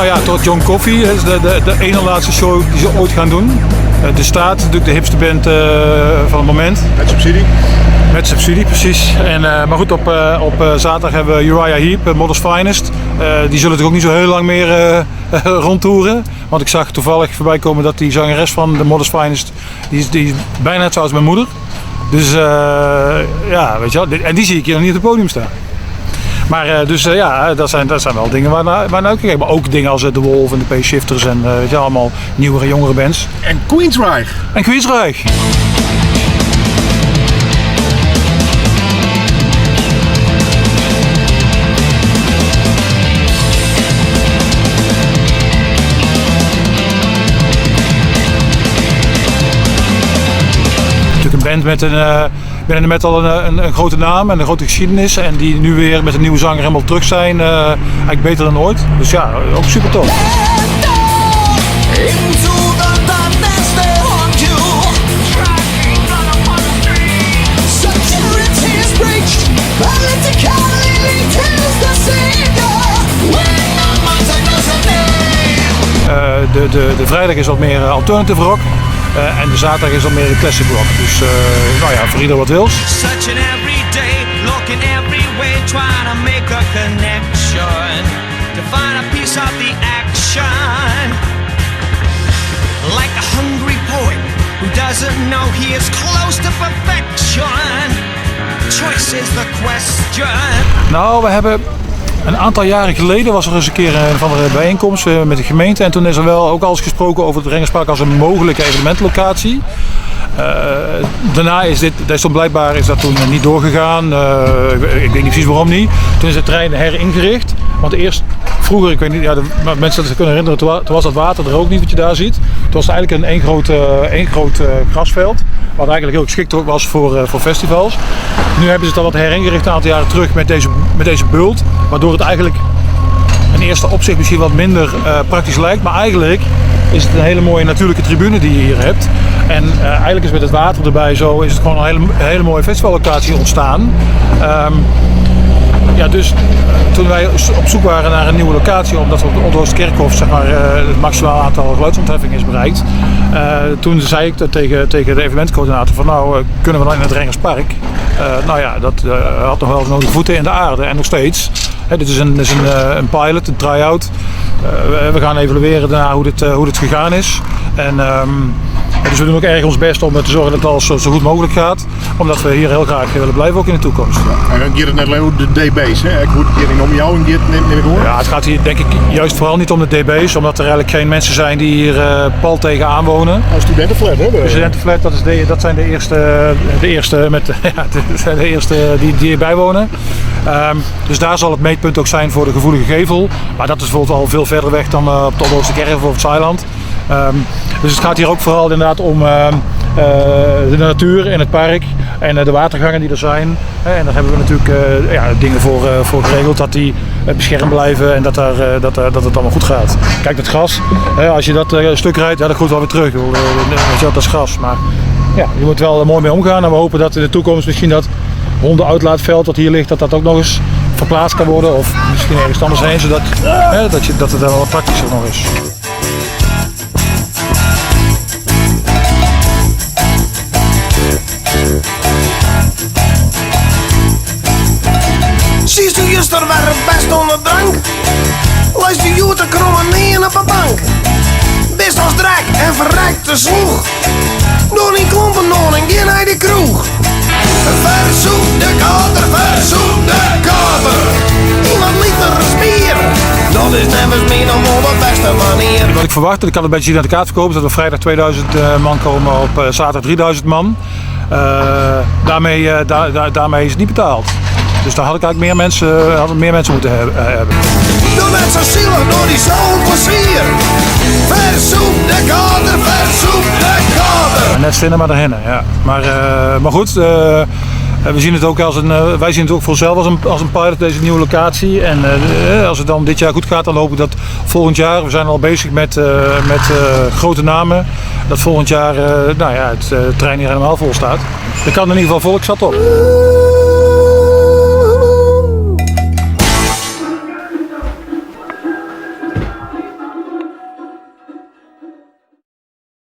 Nou ja, tot John Coffey is de, de, de ene laatste show die ze ooit gaan doen. De Staat, natuurlijk de hipste band van het moment. Met subsidie? Met subsidie, precies. En, maar goed, op, op zaterdag hebben we Uriah Heep, Modest Finest. Die zullen natuurlijk ook niet zo heel lang meer rondtoeren. Want ik zag toevallig voorbij komen dat die zangeres van de Modest Finest, die is, die is bijna net zoals mijn moeder. Dus ja, weet je wel. En die zie ik hier nog niet op het podium staan. Maar dus ja, dat zijn, dat zijn wel dingen waar, waar naar uitgekeken. Maar ook dingen als The Wolf en de Pace Shifters en weet je, allemaal nieuwere, jongere bands. En Queensryche. En Queensryche. Natuurlijk een band met een, binnen de metal een, een, een, grote naam en een grote geschiedenis. En die nu weer met een nieuwe zanger helemaal terug zijn. Eigenlijk beter dan ooit. Dus ja, ook super tof. De, de, de vrijdag is wat meer alternative rock. En de zaterdag is dan meer de classic rock. Dus nou ja, voor ieder wat wils. Searching every day, looking every way, trying to make a connection. To find a piece of the action. Like a hungry poet who doesn't know he is close to perfection. Choice is the question. Nou, we hebben een aantal jaren geleden was er eens een keer een van de bijeenkomst met de gemeente. En toen is er wel ook al eens gesproken over het Rengerspark als een mogelijke evenementlocatie. Daarna is dit, dat is toen blijkbaar is dat toen niet doorgegaan. Ik, ik, weet niet precies waarom niet. Toen is het terrein heringericht. Want eerst, vroeger, ik weet niet, ja, de, maar mensen dat zich kunnen herinneren, toen was dat water er ook niet wat je daar ziet. Het was eigenlijk een één groot, één groot grasveld. Wat eigenlijk heel geschikt was voor festivals. Nu hebben ze het al wat heringericht een aantal jaren terug met deze bult. Waardoor het eigenlijk in eerste opzicht misschien wat minder praktisch lijkt. Maar eigenlijk is het een hele mooie natuurlijke tribune die je hier hebt. En eigenlijk is met het water erbij zo is het gewoon een hele, hele mooie festivallocatie ontstaan. Ja, dus toen wij op zoek waren naar een nieuwe locatie, omdat we op de Oldehoosterkerkhof zeg maar, het maximaal aantal geluidsontheffing is bereikt. Toen zei ik dat tegen de evenementcoördinator van nou, kunnen we dan in het Rengerspark? Nou ja, dat had nog wel nodige voeten in de aarde en nog steeds. Hè, dit is een pilot, een try-out. We gaan evalueren daarna hoe dit gegaan is. En, dus we doen ook erg ons best om te zorgen dat alles zo goed mogelijk gaat. Omdat we hier heel graag willen blijven, ook in de toekomst. Ja. En dan gaat het net alleen om de dB's, hè? Ik moet hier niet om jou en neem ik hoor. Ja, het gaat hier denk ik juist vooral niet om de dB's. Omdat er eigenlijk geen mensen zijn die hier pal tegenaan wonen. Oh, studentenflat, hè? De studentenflat, dat, is de, dat zijn de eerste, de eerste, met, ja, dat zijn de eerste die hierbij wonen. Dus daar zal het meetpunt ook zijn voor de gevoelige gevel. Maar dat is bijvoorbeeld al veel verder weg dan op de Oldehoosterkerk of op het Zaailand. Dus het gaat hier ook vooral inderdaad om de natuur in het park en de watergangen die er zijn. En daar hebben we natuurlijk ja, dingen voor geregeld dat die beschermd blijven en dat het allemaal goed gaat. Kijk, dat gras, als je dat stuk rijdt, ja, dat groeit wel weer terug. Weet je wat, dat is gras. Maar ja, je moet wel er mooi mee omgaan en we hopen dat in de toekomst misschien dat hondenuitlaatveld dat hier ligt, dat dat ook nog eens verplaatst kan worden of misschien ergens anders heen, zodat, hè, dat het dan wat praktischer nog is. Siest do juster wer best oan de drank? Leist de hjoed te kromme nean op 'e bank? Bist as drek en ferrekte slûch? Doch dyn klompen oan en gean nei de kroech. Fersûp de kater, fersûp de kater. Yn wat liters bier. Dat is neffens my noch wol de bêste manier. Wat ik verwacht, ik kan het een beetje zien aan de kaartverkoop, dat er vrijdag 2000 man komen, op zaterdag 3000 man. Daarmee is het niet betaald. Dus daar had ik eigenlijk meer mensen, hadden meer mensen moeten hebben. Doe net zo zielig door die zo'n plezier. Fersûp de kater, fersûp de kater. Net cinema daarheen, ja. Maar goed, we zien het ook als een, wij zien het ook voor onszelf als een pilot, deze nieuwe locatie. En als het dan dit jaar goed gaat, dan hoop ik dat volgend jaar, we zijn al bezig met grote namen, dat volgend jaar nou ja, het terrein hier helemaal vol staat. Er kan in ieder geval volk zat op.